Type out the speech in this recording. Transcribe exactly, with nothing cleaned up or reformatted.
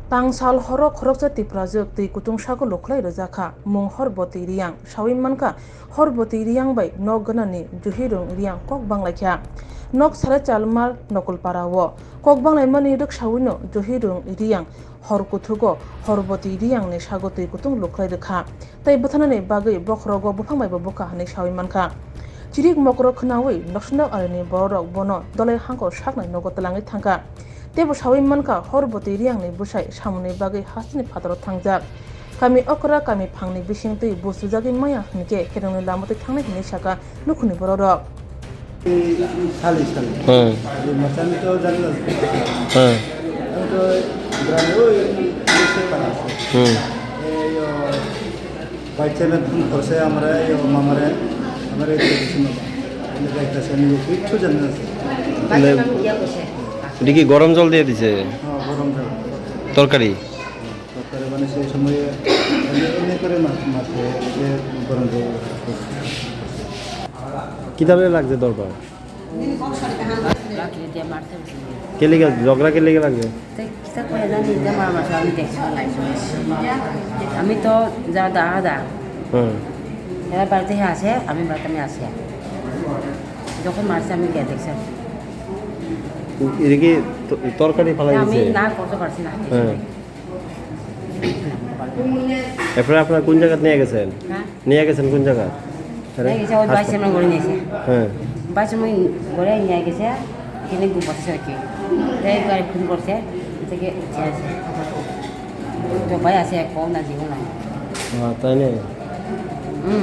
Tangsal horo khoroksa Tiprajwk twi kutung sago lukhlai rwjakha, mung Horboti Riyang. Sawi mankha, Horboti Riyang bai nok ganani Johirung Riyang kok banglaikha. Nok sare Chalmar Nokulpara-o kok banglaimani rwksawino Johirung Riyang hor kuthugo Horboti Riyangni sago twi kutung lukhlai rwkha. Tei bwtharnani bagwi bokhorogo buphang bai bo bwkha hwnwi sawi mankha. Chirik mokoro khwnawi noksinok arini bororok bono dolai hangkor saknai nogo twlangwi thangkha. Teibo sawi mankha, Horboti Riyangni bwsai samungni bagwi hasteni phataro thangjak. Kami okra kami phangni bising twi bujujagwi maya hwnkhe kherengni lama twi thangnai hwnwi sakha nukhungni bororok. খালি খালি। হ্যাঁ। এই মাঝে আমি তো জানি না। হ্যাঁ। আমি তো গ্রামে ওই নিচে পাড়া আছে। হুম। এই, ও, ভাইস চেয়ারম্যান ফোন করছে, আমরা এই, ও, মামারে, আমার এই কিছু না। আমি যাইতেছি, আমি কিচ্ছু জানি না। তাহলে এটা কি গরম জল দিয়ে দিছে? হ্যাঁ, গরম জল। তরকারি? তরকারি মানে সেই সময়ে এমনি, এমনি করে মাছ, মাছ দিয়ে গরম জল। কিভাবে লাগছে দরবার? Laki dia marse. Keliga, jogda keliga lagde? Te kita koi jani dia mama so ami dekhi lai so. Ami to ja da da. Hmm. Era balte he ase, ami balte ami ase. Jokhon marse ami gaya dekhi. Iri ki to-, torkari phalai ami dise? Na korte parsi na. Hmm. এরপরে আপনারা কোন জায়গাত নিয়ে গেছেন? হ্যাঁ। নিয়ে গেছেন কোন জায়গা? আরে, এই যে ওই হাসপাতাল। বাইশ নম্বর নিয়েছে। হ্যাঁ। বাইশ নম্বর ঘরে নিয়ে গেছে, এখানে ঘুম পাচ্ছে আর কি। তাই গাড়ি ফোন করছে, থেকে উঠে আছে। তো ভাই আছে, এক পাও না, জীবন নাই। হ্যাঁ, তাই না?